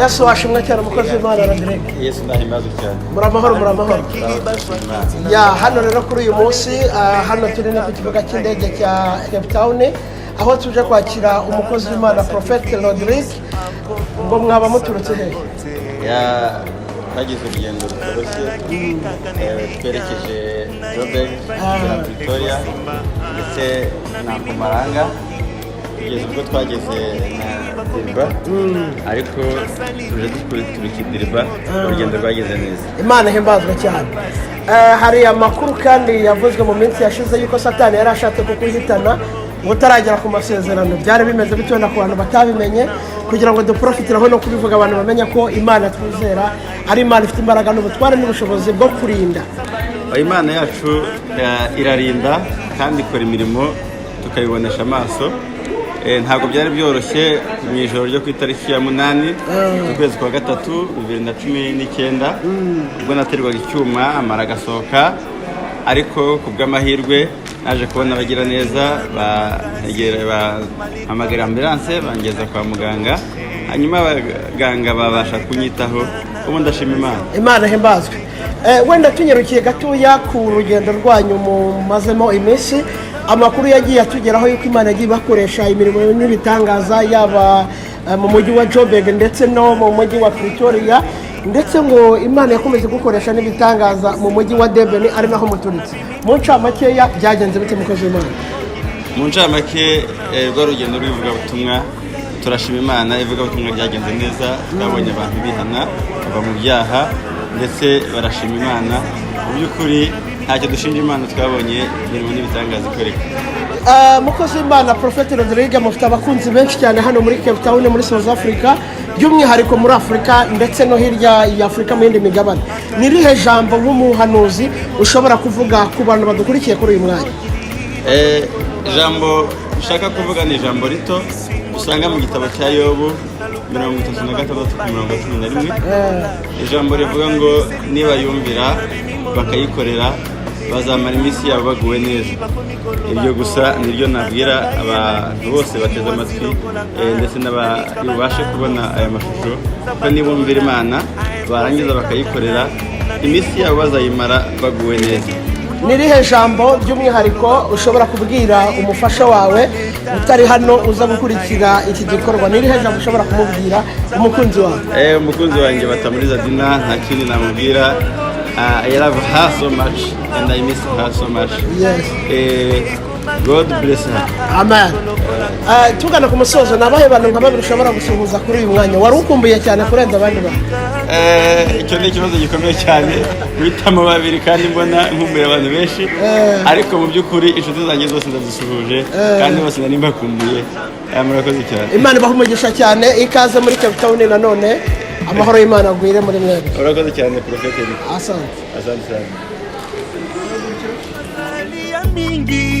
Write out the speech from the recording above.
Yesu washimwe cyane, umukozi w'Imana Rodrigue. Yesu nahimbazwe cyane. Muri amahoro, muri amahoro. Ya, hano rero kuri uyu munsi, hano turi no ku kibuga cy'indege cya Cape Town, aho tuje kwakira umukozi w'Imana Prophet Rodrigue. Ngo mwaba muturutse hehe? Ya, twagize urugendo rutoroshye, twerekeje Joburg na Pretoria ndetse na Mpumalanga, kugeza ubwo twageze na Durban, ariko tuje turika i Durban, urugendo rwageze neza. Imana ihimbazwe cyane. Hari amakuru kandi yavuzwe mu minsi yashize yuko Satani yari ashatse kukwihitana ngo utaragera ku masezerano. Byari bimeze bitewe na ku bantu batabimenye, kugira ngo duprofitireho no kubivuga, abantu bamenye ko Imana twizera ari Imana ifite imbaraga n'ubutware n'ubushobozi bwo kurinda. Imana yacu irarinda kandi ikora imirimo tukabibonesha amaso. Ntabwo byari byoroshye mu ijoro ryo ku itariki ya 8 z'ukwezi kwa gatatu 2019, ubwo naterwaga icyuma amara agasohoka, ariko ku bw'amahirwe naje kubona abagira neza bantegera, bahamagara ambulance, bangeza kwa muganga, hanyuma abaganga babasha kunyitaho. Ubu ndashima Imana. Imana ihimbazwe. Wenda tunyarukiye gatoya ku rugendo rwanyu mumazemo iminsi, amakuru yagiye atugeraho yuko Imana yagiye ibakoresha imirimo n'ibitangaza, yaba mu mujyi wa Joburg ndetse no mu mujyi wa Pretoria, ndetse ngo Imana yakomeje gukoresha n'ibitangaza mu mujyi wa Durban, ari naho muturitse. Mu ncamakeya byagenze bite, mukozi w'Imana? Mu ncamake, rwa rugendo rw'ivugabutumwa, turashima Imana, ivugabutumwa ryagenze neza. Twabonye abantu bihana bava mu byaha ndetse barashima Imana. Mu by'ukuri ntacyo dushinja Imana, twabonye imirimo n'ibitangaza ikoreka. Mukozi w'Imana Prophet Rodrigue, mufite abakunzi benshi cyane hano muri Cape Town, muri South Africa, by'umwihariko muri Afurika ndetse no hirya ya Afurika mu yindi migabane. Ni irihe jambo nk'umuhanuzi ushobora kuvuga ku bantu badukurikiye kuri uyu mwanya? Ijambo nshaka kuvuga ni ijambo rito usanga mu gitabo cya Yobu 36 ku mirongo 11, ijambo rivuga ngo niba yumvira bakayikorera bazamara iminsi yabo baguwe neza. Iryo gusa niryo nabwira abantu bose bateze amatwi, ndetse n'ababashe kubona aya mashusho, ko nibumvira Imana barangiza bakayikorera, iminsi yabo bazayimara baguwe neza. Ni irihe jambo by'umwihariko ushobora kubwira umufasha wawe utari hano uza gukurikira iki gikorwa? Ni irihe jambo ushobora kumubwira, umukunzi wawe? Umukunzi wanjye Batamuriza Dina, nta kindi namubwira. I love her so much and I miss her so much. God bless her. Amen. Tugana ku musozo, ni abahe bantu nka babiri ushobora gusuhuza kuri uyu mwanya wari ukumbuye cyane kurenza abandi bantu? Icyo ni ikibazo gikomeye cyane, guhitamo babiri kandi mbona nkumbuye abantu benshi, ariko mu by'ukuri inshuti zanjye zose ndazisuhuje kandi bose nari mbakumbuye. Murakoze cyane. Imana ibaha umugisha cyane. Ikaze muri Cape Town nanone, amahoro y'Imana agwire muri mwebwe. Urakoze cyane, Prophet Eric. Asante. Asante cyane. Ya mingi.